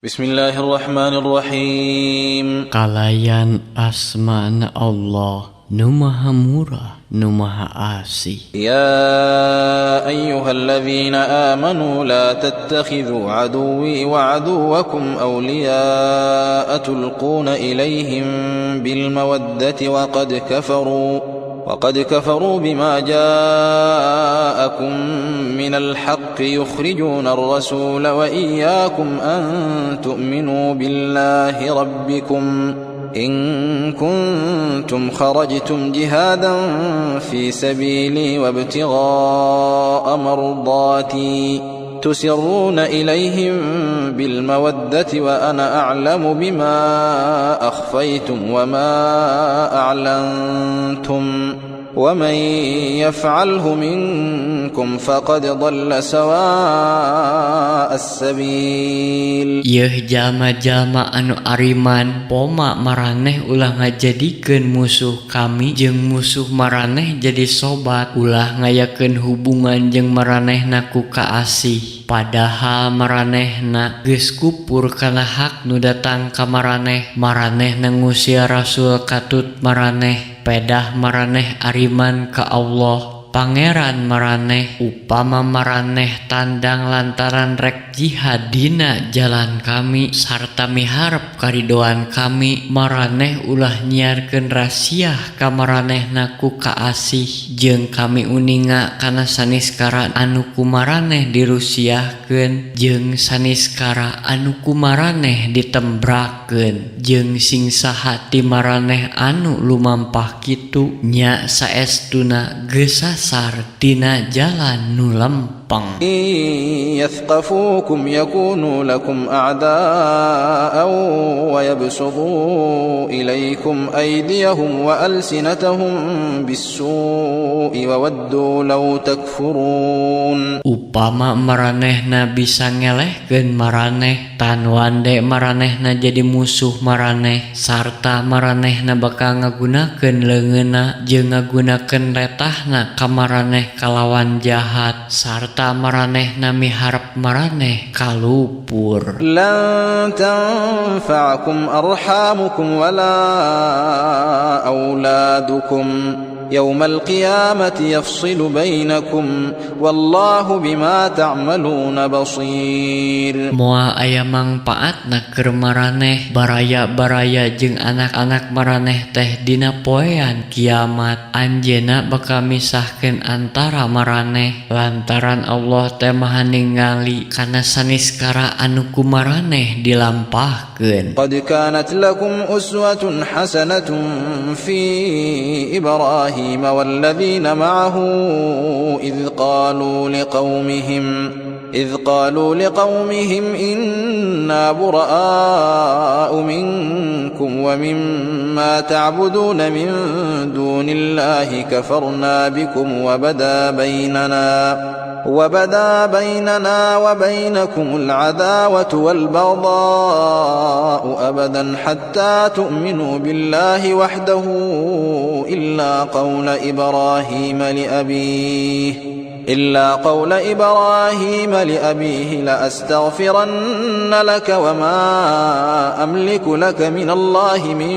Bismillahirrahmanirrahim. Kalayan asmana Allah nu maha murah nu maha asih. يا أيها الذين آمنوا لا تتخذوا عدوي وعدوكم أولياء تلقون إليهم بالمودة وقد كفروا بما جاءكم من الحق يخرجون الرسول وإياكم أن تؤمنوا بالله ربكم إن كنتم خرجتم جهادا في سبيلي وابتغاء مرضاتي تسرون إليهم بالمودة وأنا أعلم بما أخفيتم وما أعلنتم ومن يفعله منكم فقد ضل سواء السبيل. Yeuh jalma-jalma anu ariman, poma maraneh ulah ngajadikeun musuh kami jeung musuh maraneh jadi sobat, ulah ngayakeun hubungan jeung maranehna ku kaasih, padahal maranehna geus kupur kana hak nu datang ka maraneh. Maranehna ngusir rasul katut maraneh, pedah maraneh ariman ka Allah, Pangeran maraneh, upama maraneh tandang lantaran rek jihad dina jalan kami sarta miharep karidoan kami, maraneh ulah nyiarkeun rasiah ka maranehna ku kaasih. Jeung kami uninga kana saniskara anu ku maraneh dirusiahkeun jeung saniskara anu ku maraneh ditembrakeun, jeung sing saha ti maraneh anu lumampah kitu nya saestuna geus sasar tina jalan nu lempeng. إن يثقفوكم يكونوا لكم أعداء ويبسطوا إليكم أيديهم وألسنتهم بالسوء وودوا لو تكفرون. Upama maranehna bisa ngelehkeun maraneh, tan wande maranehna jadi musuh maraneh, sarta maranehna bakal ngagunakeun leungeunna jeung ngagunakeun letahna ka maraneh kalawan jahat, sarta maranehna miharep maraneh kalupur. لن تنفعكم أرحامكم ولا أولادكم يوم القيامة يفصل بينكم والله بما تعملون بصير. Moal aya mangpaatna keur maraneh baraya-baraya jeung anak-anak maraneh teh dina poean kiamat. Anjeunna bakal misahkeun antara maraneh, lantaran Allah teh Maha ningali kana saniskara anu ku maraneh dilampahkeun. قد كانت لكم أسوة حسنة في إبراهيم والذين معه إذ قالوا لقومهم إنا براء منكم ومما تعبدون من دون الله كفرنا بكم وبدا بيننا وبينكم العداوة والبغضاء أبدا حتى تؤمنوا بالله وحده إلا قول إبراهيم لأبيه لأستغفرن لك وما أملك لك من الله من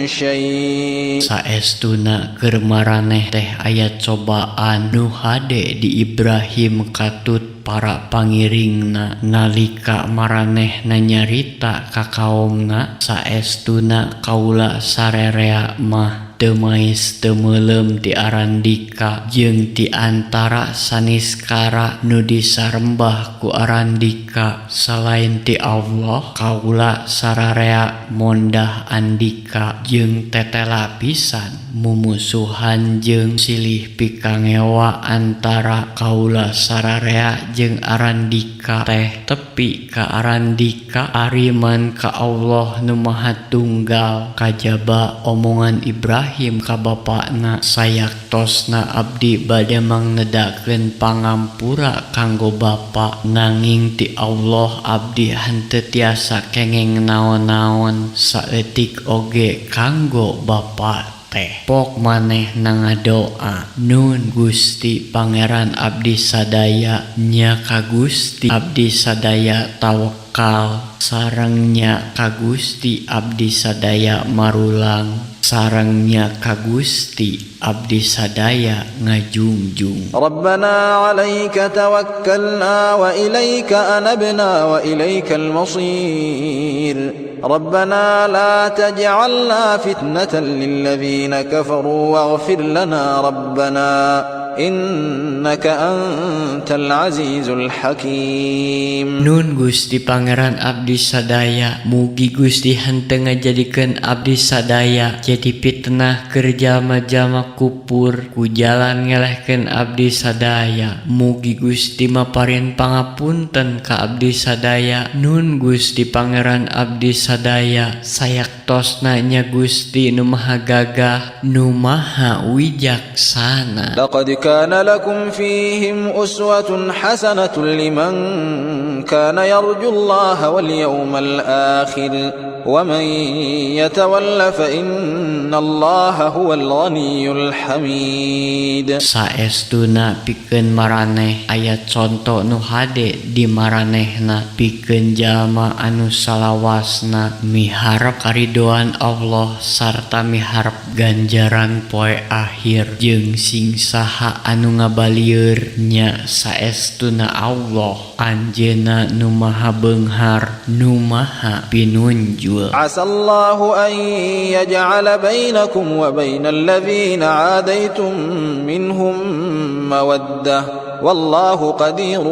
شيء. Saestuna keur maraneh teh aya cobaan nu hade di Ibrahim katut para pangiringna, nalika maranehna nyarita ka kaomna, "Saestuna kaula sarerea mah teu mais teu meuleum ti Arandika jeung ti antara saniskara nu disarembah ku Arandika salain ti Allah. Kaula sararea mondah Andika jeung tetela pisan mumusuhan jeung silih pikangewa antara kaula sararea jeung Arandika teh tepi ka Arandika ariman ka Allah nu Maha Tunggal." Kajaba omongan Ibrahim ka bapana, "Sayaktosna abdi bade mangnedakeun pangampura kanggo bapa, nanging ti Allah abdi henteu tiasa kengeng naon-naon saeutik oge kanggo bapa teh. Pok manehna ngadoa, 'Nun Gusti Pangeran abdi sadaya, nya ka Gusti abdi sadaya tawakal.'" tawakal sareng nya ka Gusti abdi sadaya marulang sareng nya ka Gusti abdi sadaya ngajungjung. ربنا عليك توكلنا وإليك أنبنا وإليك المصير ربنا لا تجعلنا فتنة للذين كفروا واغفر لنا ربنا إنك أنت العزيز الحكيم. Nun Gusti Pangeran abdi sadaya, mugi Gusti henteu ngajadikeun abdi sadaya jadi fitnah keur jalma-jalma kufur ku jalan ngelehkeun abdi sadaya. Mugi Gusti maparin pangapunten ka abdi sadaya. Nun Gusti Pangeran abdi sadaya, sayaktosna nya Gusti nu maha gagah nu maha wijaksana. لقد كان لكم فيهم أسوة حسنة لمن كان يرجو الله واليوم الآخر ومن يتول فإن الله هو الغني الحميد. Saestuna pikeun maraneh aya conto nu hade di maranehna pikeun jalma anu salawasna miharep karidoan Allah sarta miharep ganjaran poe akhir jeung sing saha anu ngabalieur nya saestuna Allah anjeunna nu maha beunghar nu maha pinunjul. عسى الله أن يجعل بينكم وبين الذين عاديتم منهم مودة والله قدير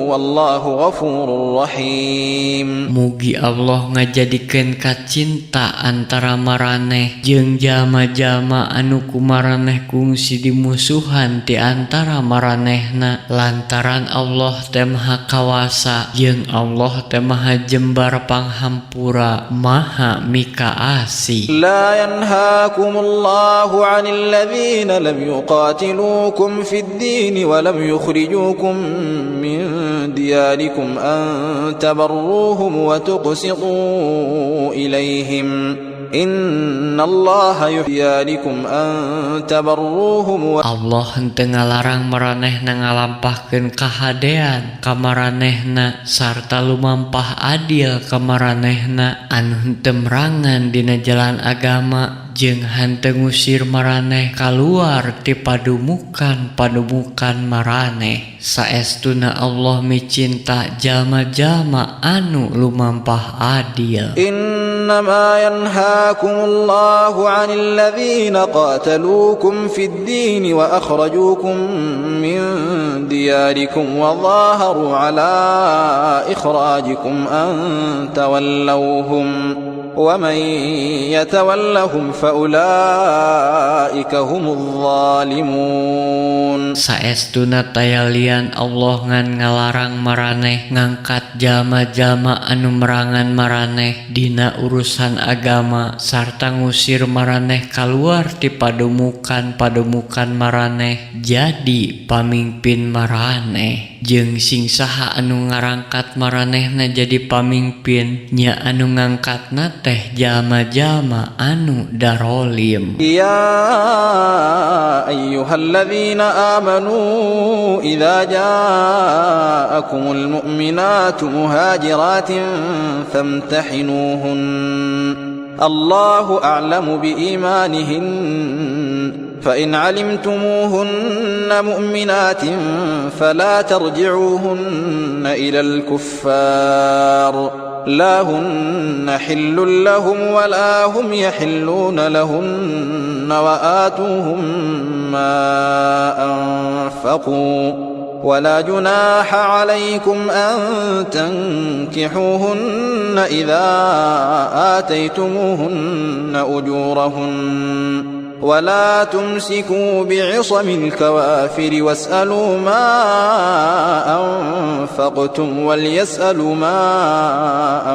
والله غفور رحيم. Mugi Allah ngajadikeun kacinta antara maraneh jeung jalma-jalma anu ku maraneh kungsi dimusuhan ti antara maranehna lantaran Allah teh maha kawasa jeung Allah teh maha jembar panghampura maha mikaasih. لا ينهاكم الله عن الذين لم يقاتلوكم في الدين ولم يخرجوكم من دياركم أن تبروهم وتقسطوا إليهم إن الله يحب دياركم أن تبروهم Allah henteu ngalarang maranehna ngalampahkeun kahadean ka maranehna sarta lumampah adil ka maranehna anu henteu merangan dina jalan agama jeung henteu ngusir maraneh kaluar ti padumukan-padumukan maraneh. Saestuna Allah micinta jalma-jalma anu lumampah adil. إنما ينهاكم الله عن الذين قاتلوكم في الدين وأخرجوكم من دياركم وظاهروا على إخراجكم أن تولوهم ومن يتولهم فأولئك هم الظالمون. Saestuna taya lian Allah ngan ngalarang maraneh ngangkat jalma-jalma anu merangan maraneh dina urusan agama sarta ngusir maraneh kaluar ti padumukan-padumukan maraneh jadi pamimpin maraneh jeung sing saha anu ngarangkat maranehna jadi pamimpin nya anu ngangkatna teh jalma-jalma anu darolim. يا أيها الذين آمنوا إذا جاءكم المؤمنات مهاجرات فامتحنوهن الله أعلم بإيمانهن فإن علمتموهن مؤمنات فلا ترجعوهن إلى الكفار لا هن حل لهم ولا هم يحلون لهن وآتوهم ما أنفقوا ولا جناح عليكم أن تنكحوهن إذا آتيتموهن أجورهن ولا تمسكوا بعصم الكوافر واسألوا ما أنفقتم وليسألوا ما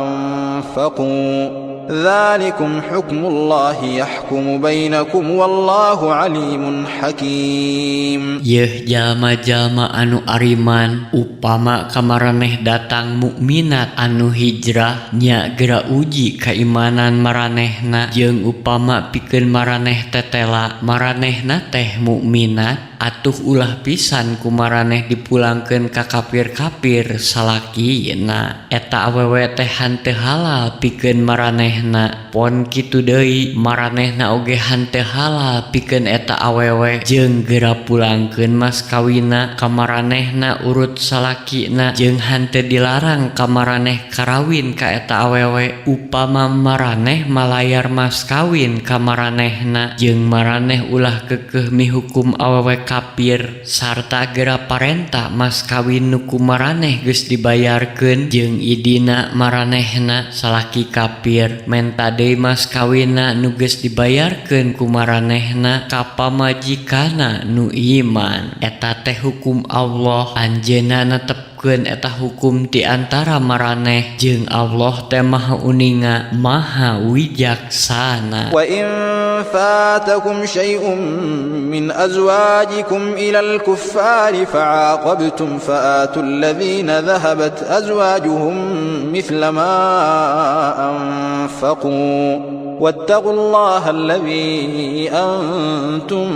أنفقوا ذلكم حكم الله يحكم بينكم والله عليم حكيم. Yeuh jalma-jalma anu ariman, upama ka maraneh datang mukminat anu hijrah nya geura uji kaimanan maranehna jeung upama pikeun maraneh tetela maranehna teh mukminat. Atuh ulah pisan ku maraneh dipulangkeun ka kafir-kafir salakina. Eta awewe teh hanteu halal pikeun maranehna. Pon kitu deui, maranehna oge hanteu halal pikeun eta awewe. Jeung geura pulangkeun mas kawinna ka maranehna urut salakina, jeung hanteu dilarang ka maraneh karawin ka eta awewe upama maraneh malayar mas kawin ka maranehna. Jeung maraneh ulah keukeuh mihukum awewe kafir, sarta geura parenta mas kawin nu ku maraneh geus dibayarkeun jeung idina maranehna salaki kafir. Menta deui mas kawinna nu geus dibayarkeun ku maranehna ka pamajikanna nu iman. Eta teh hukum Allah. Anjeunna netepkeun eta hukum ti antara maraneh, jeung Allah teh Maha Uninga, Maha Wijaksana. وإن فاتكم شيء من أزواجكم إلى الكفار فعاقبتم فآتوا الذين ذهبت أزواجهم مثل ما أنفقوا واتقوا الله الذي أنتم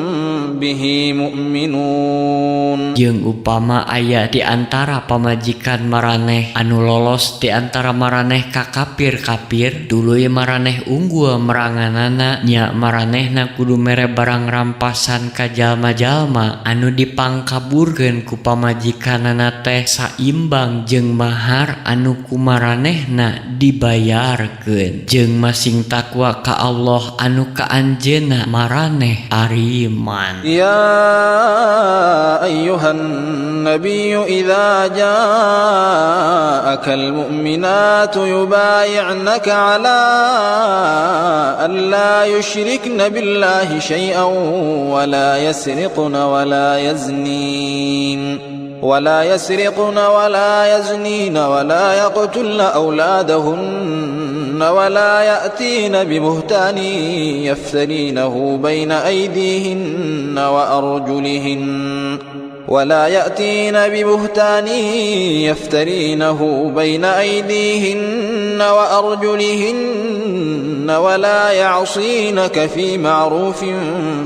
به مؤمنون. Jeung upama aya di antara pamajikan maraneh anu lolos di antara maraneh ka kafir-kafir, tuluy maraneh unggul meranganana, nya maranehna kudu mere barang rampasan ka jalma-jalma anu dipangkaburkeun ku pamajikanana teh saimbang jeung mahar anu ku maranehna dibayarkeun. Jeung masing takwa ka Allah anu ka anjeunna maraneh ariman. يا أيها النبي إذا جاءك المؤمنات يبايعنك على أن لا يشركن بالله شيئا ولا يسرقن ولا يزنين ولا يقتلن أولادهن ولا يأتين ببهتان يفترينه بين أيديهن وأرجلهن ولا يأتين ببهتان يفترينه بين أيديهن وأرجلهن ولا يعصينك في معروف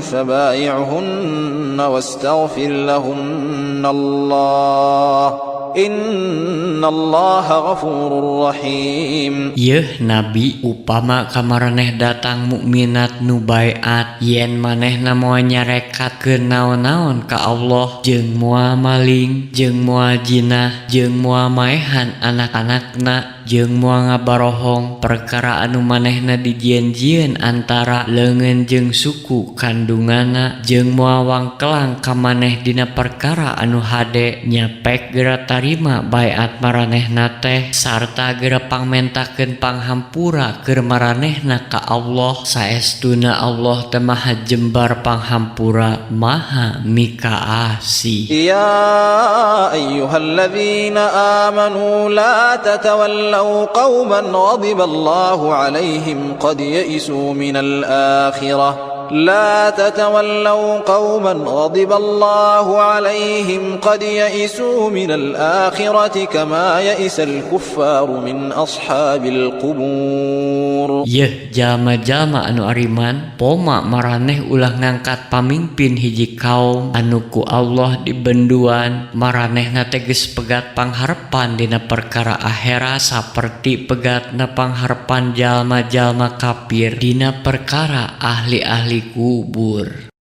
فبايعهن واستغفر لهن الله إن الله غفور رحيم. Yeuh Nabi, upama ka maraneh datang mukminat nu baiat yen manehna moal nyarekatkeun naon-naon ka Allah, jeung moal maling, jeung moal jinah, jeung moal maehan anak-anakna, jeung moal ngabarohong perkara anu manehna dijieun-jieun antara leungeun jeung suku kandunganna, jeung moal wangkelang ka maneh dina perkara anu hade, nya pek geura tarima baiat maranehna teh sarta geura pangmentakeun panghampura keur maranehna ka Allah. Saestuna Allah teh Maha Jembar panghampura, Maha Mikaasih. يا أيها الذين آمنوا لا تتولوا قوما غضب الله عليهم قد يئسوا من الآخرة لا تتولوا قوما غضب الله عليهم قد يئسوا من الآخرة كما يئس الكفار من أصحاب القبور. Yeuh jalma-jalma anu ariman, poma maraneh ulah ngangkat pamimpin hiji kaum anu ku Allah dibenduan. Maranehna teh geus pegat pangharepan dina perkara akhirat saperti pegatna pangharepan jalma-jalma kafir dina perkara ahli-ahli kubur.